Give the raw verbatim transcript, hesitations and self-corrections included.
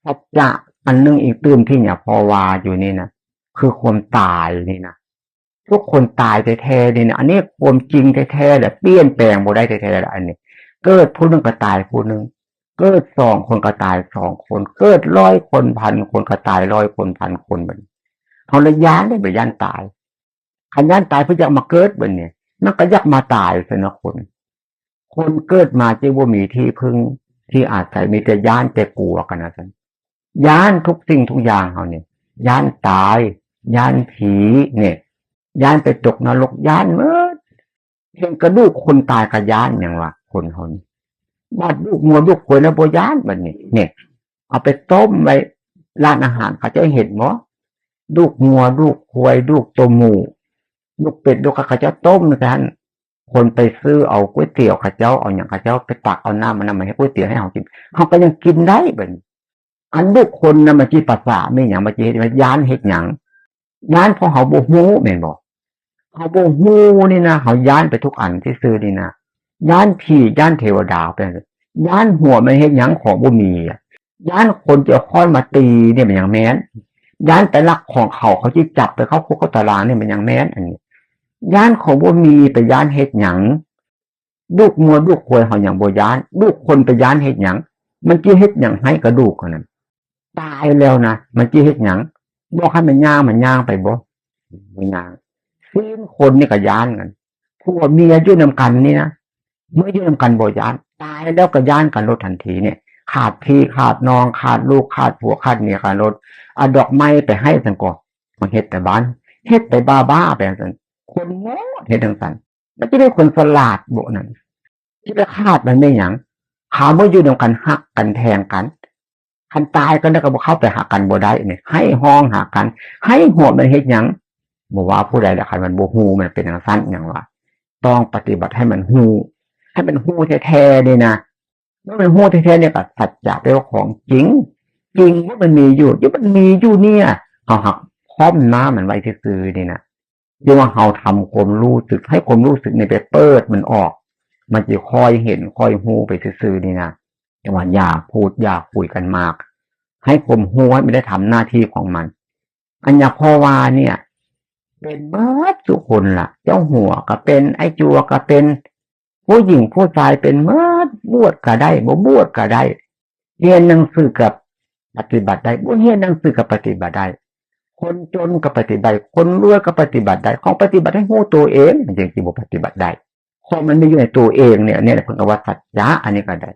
สัจจะอันหนึ่งอีกตื่มที่เนี่ยพอว่าอยู่นี่นะ คือความตายนี่นะ ทุกคนตายแท้ๆนี่นะ อันนี้ความจริงแท้ๆแหละ เปลี่ยนแปลงบ่ได้แท้ๆแหละ อันนี้ เกิดผู้หนึ่งก็ตายผู้หนึ่ง เกิดสองคนก็ตายสองคน เกิดร้อยคนพันคนก็ตายร้อยคนพันคน บัดนี้เฮาละย้านได้ บ่ย้านตาย คันย้านตายเพิ่นอยากมาเกิด บัดนี้มันก็อยากมาตายซั่นนะ คน คนเกิดมาจึงบ่มีที่พึ่งที่อาศัย มีแต่ย้านแต่กลัวกันนะซั่น ย้านทุกสิ่งทุกอย่างเฮานี่ ย้านตาย ย้านผีเนี่ย ย้านไปตกนรก ย้านหมด เห็นกระดูกคนตายก็ย้านหยังวะ คนเฮานี่ บาดดูกงัวดูกควายแล้วบ่ย้าน บัดนี้ เนี่ย เอาไปต้มไว้ร้านอาหาร เขาเจ้าเห็นบ่ ดูกงัวดูกควายดูกตัวหมู ดูกเป็ดดูกไก่ เขาเจ้าต้มซั่น คนไปซื้อเอาก๋วยเตี๋ยวเขาเจ้า เอาหยังเขาเจ้าไปตักเอาน้ำมันมาให้ก๋วยเตี๋ยวให้เฮากิน เฮาก็ยังกินได้ บัดนี้ อันบุคคลนะ มันจิประสาทมีหยัง มันจิเฮ็ด มันย้านเฮ็ดหยัง ย้านเพราะเฮาบ่ฮู้แม่นบ่ เฮาบ่ฮู้นี่นะ เฮาย้านไปทุกอันซื่อๆนี่นะ ย้านผีย้านเทวดาไป ย้านหัวมันเฮ็ดหยัง ของบ่มีอะ ย้านคนจะเอาค้อนมาตีเนี่ยมันยังแม่น ย้านไปลักของเขา เขาจิจับไปเข้าคุกเข้าตารางเนี่ยมันยังแม่น อันนี้ ย้านของบ่มีไปย้านเฮ็ดหยัง ดูกงัวดูกควายเฮายังบ่ย้าน ดูกคนไปย้านเฮ็ดหยัง มันจิเฮ็ดหยังให้กระดูกอันนั้น ตายแล้วนะ มันจิเฮ็ดหยัง บอกให้มันย่าง มันย่างไปบ่ บ่ย่าง ศีลคนนี่ก็ย้านกัน ผัวเมียอยู่นำกันนี่นะ เมื่ออยู่นำกันบ่ย้าน ตายแล้วก็ย้านกันโลดทันทีเนี่ย ขาดพี่ขาดน้อง ขาดลูก ขาดผัว ขาดเมียกันโลด เอาดอกไม้ไปให้ซั่นก่อ มันเฮ็ดแต่บ้าน เฮ็ดแต่บ้าๆไปซั่น คนโง่เฮ็ดจั่งซั่น มันจะได้คนฉลาดบ่นั่น ที่ไปขาดมันไม่หยัง เขาเมื่ออยู่นำกันฮักกันแพงกัน คันตายกันแล้วก็บ่เข้าไปหากันบ่ได้เนี่ย ให้ฮ้องหากัน ให้หัวมันเฮ็ดหยัง บ่ว่าผู้ใดละ คันมันบ่ฮู้ มันเป็นจั่งซั่นหยังวะ ต้องปฏิบัติให้มันฮู้ ให้มันฮู้แท้ๆนี่นะ เมื่อมันฮู้แท้ๆเนี่ยก็สัจจะแปลว่าของจริง จริงว่ามันมีอยู่ ที่มันมีอยู่เนี่ย เฮาหักค้อมน้ำมันไว้ซื่อๆนี่นะ จั่งว่าเฮาทำความรู้สึก ให้ความรู้สึกนี่ไปเปิดมันออก มันจะค่อยเห็นค่อยฮู้ไปซื่อๆนี่นะ จั่งว่าอย่าพูดอย่าคุยกันมาก ให้ความฮู้ให้มันได้ทำหน้าที่ของมัน อันอย่างพ่อว่าเนี่ย เป็นเบิดทุกคนล่ะ เจ้าหัวก็เป็น ไอ้จัวก็เป็น ผู้หญิงผู้ชายเป็นเบิด บวชก็ได้ บ่บวชก็ได้ เรียนหนังสือกับปฏิบัติได้ บ่เรียนหนังสือกับปฏิบัติได้ คนจนก็ปฏิบัติ คนรวยก็ปฏิบัติได้ ของปฏิบัติให้ฮู้ตัวเอง มันจึงสิบ่ปฏิบัติได้ ของมันมีอยู่ในตัวเองเนี่ย เนี่ยเพิ่นก็ว่าสัจจะ อันนี้ก็ได้